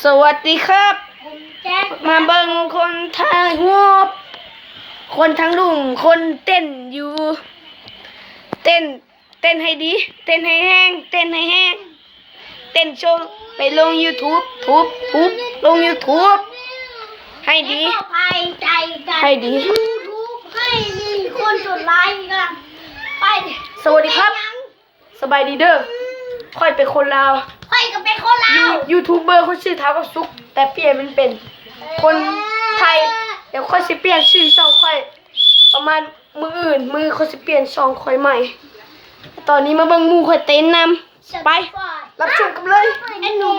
ສະຫວັດດີຄັບ ມາເບິ່ງຄົນຖ່າຍຮູບ ຄົນທັງລຸງ ຄົນເຕັ້ນຢູ່ ເຕັ້ນ ເຕັ້ນໃຫ້ດີ ເຕັ້ນໃຫ້ແຮງ ເຕັ້ນໃຫ້ແຮງ ເຕັ້ນໂຊໄປລົງຢູທູບ ທູບ ທູບ ລົງຢູທູບ ໃຫ້ດີ ໃຫ້ດີ ຢູທູບ ໃຫ້ມີຄົນກົດໄລກະໄປ ສະຫວັດດີຄັບ ສະບາຍດີເດີ ຂ້ອຍເປັນຄົນລາວ ຂ້ອຍກະເປັນຄົນລາວ ຢູທູບເບີຂ້ອຍຊື່ ທ້າວກັບສຸກ ແຕ່ປ່ຽນມັນເປັນຄົນໄທ ດຽວຂ້ອຍຊິປ່ຽນຊື່ຊ່ອງຂ້ອຍ ປະມານມື້ອື່ນ ມື້ຂ້ອຍຊິປ່ຽນຊ່ອງຂ້ອຍໃໝ່ ຕອນນີ້ມາເບິ່ງໝູ່ຂ້ອຍເຕັ້ນນຳ ໄປ ຮັບຊົມກັນເລີຍ ແມ່ນ ອື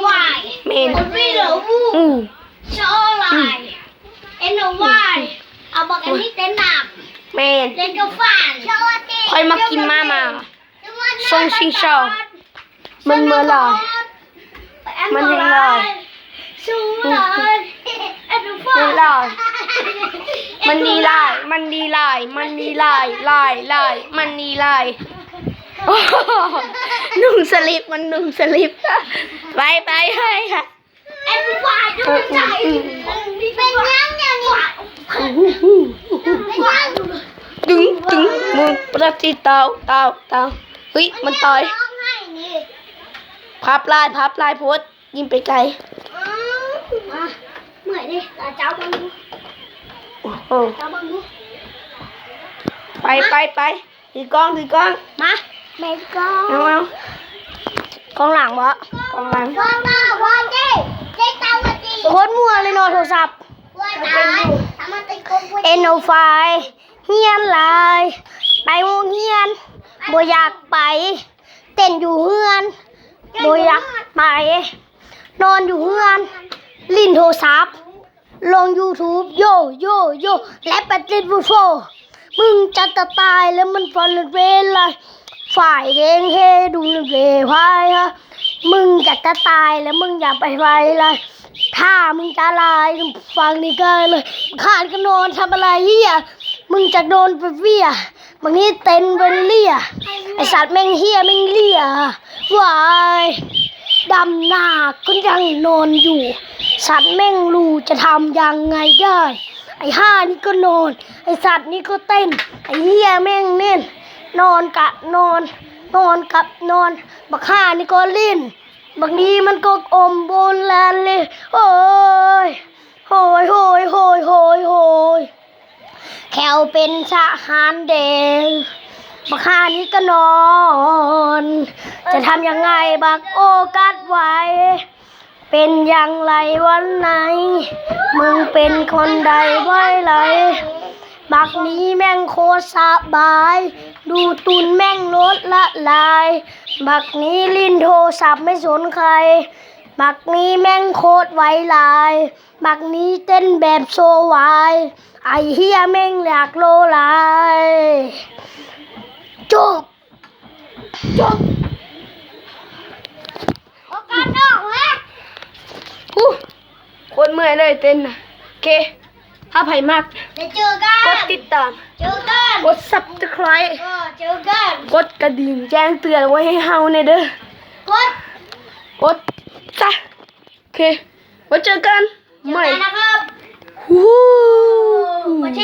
ເອັນໂອວາຍ ເອົາບັກອັນນີ້ເຕັ້ນນຳ ແມ່ນ ເຫຼັ້ນກັບຟານ ຂ້ອຍມັກກິນມາມ່າ ຊົງຊິງຊາວ ມັນເມີຫຼາຍ ມັນແຮງຫຼາຍ ມັນຫຼາຍ ມັນດີຫຼາຍ ມັນດີຫຼາຍ ມັນດີຫຼາຍ ຫຼາຍ ຫຼາຍ ມັນດີຫຼາຍ ນຸ່ງສະລິບ ມັນນຸ່ງສະລິບ ໄປ ໄປ ໄປ ເປັນຫຍັງດຽວນີ້ ດຶງ ດຶງ ມຶງປະຕິດຕາວ ຕາວ ຕາວ ເຮີ້ຍ ມັນຕາຍ ພັບຫຼາຍ ພັບຫຼາຍໂພດ ຍິງໄປໄກ ເມື່ອຍເດ້ ຕາເຈົ້າເບິ່ງດູ ໂອ້ໂຫ ເຈົ້າເບິ່ງດູ ໄປ ໄປ ໄປ ຖືກ້ອງ ຖືກ້ອງ ມາ ແມ່ນກ້ອງ ເອົາ ເອົາ ກ້ອງຫຼັງບໍ ກ້ອງຫຼັງ ໂຄດມົ່ວເລີຍເນາະ ໂທລະສັບ ເອັນໂອຟາຍ ຮຽນຫຼາຍ ໄປໂຮງຮຽນ ບໍ່ຢາກໄປ ເຕັ້ນຢູ່ເຮືອນ ບໍ່ຢາກໄປ ນອນຢູ່ເຮືອນ ຫຼິ້ນໂທລະສັບ ລົງຢູທູບ ໂຢ ໂຢ ໂຢ ແລະປະຕິດວຸດໂຟ ມຶງຈະຕາຍແລ້ວ ມັນຟັນເວລາ ຝ້າຍແດງເຮດຸງເວວາຍ ມຶງຈະຕາຍແລ້ວ ມຶງຢ່າໄປໄວລາຍ ຖ້າມຶງຈະລາຍ ຟັງນີ້ກະເລີຍ ຂ້ານີ້ກະນອນທຳອະໄລເຮຍ ມຶງຈະນອນໄປເວຍ ບັກນີ້ເຕັ້ນເບິ່ງເລຍ ໄອ້ສັດແມ່ງເຮຍແມ່ງເລຍ ວາຍ ດຳໜ້າກະຍັງນອນຢູ່ ສັດແມ່ງຮູ້ຈະທຳຍັງໄງໄດ້ ໄອ້ຫ່ານີ້ກະນອນ ໄອ້ສັດນີ້ກະເຕັ້ນ ໄອ້ເຮຍແມ່ງເຕັ້ນ ນອນກະນອນ ນອນກະນອນ ບັກຫ່ານີ້ກະຫຼິ້ນ ບັກນີ້ມັນກະອົມໂບນແລ່ນເລີຍ ໂອ້ຍ ໂຫຍ ໂຫຍ ໂຫຍ ໂຫຍ ໂຫຍ ແຂ້ວເປັນທະຫານແດງ ບັກຫ່ານີ້ກະນອນ ຈະທຳຍັງໄງບັກໂອກາດໄວ ເປັນຢ່າງໃດວັນໃນ ມຶງເປັນຄົນໃດໄວໄລ ບັກນີ້ແມ່ງໂຄດສະບາຍ ດູຕຸນແມ່ງລົດລະລາຍ ບັກນີ້ຫຼິ້ນໂທລະສັບໄມ່ສົນໃຄ ບັກນີ້ແມ່ງໂຄດໄວຫຼາຍ ບັກນີ້ເຕັ້ນແບບໂຊວາຍ ໄອ້ເຮຍແມ່ງຢາກໂລຫຼາຍ ຈົບ ຈົບ ໂອກາດອອກແລ້ວ ໂຄດເມື່ອຍເລີຍເຕັ້ນນະ ໂອເຄ ຖ້າໃຜມັກ ດຽວເຈີກັນ ກົດຕິດຕາມ ເຈີກັນ ກົດຊັບສະໄຄຣບ໌ ເຈີກັນ ກົດກະດິ່ງແຈ້ງເຕືອນໄວ້ໃຫ້ເຮົາແດ່ເດີ ກົດ ກົດຊະ ໂອເຄ ໄວ້ເຈີກັນໃໝ່ ເຈີກັນນະຄັບ ຫູ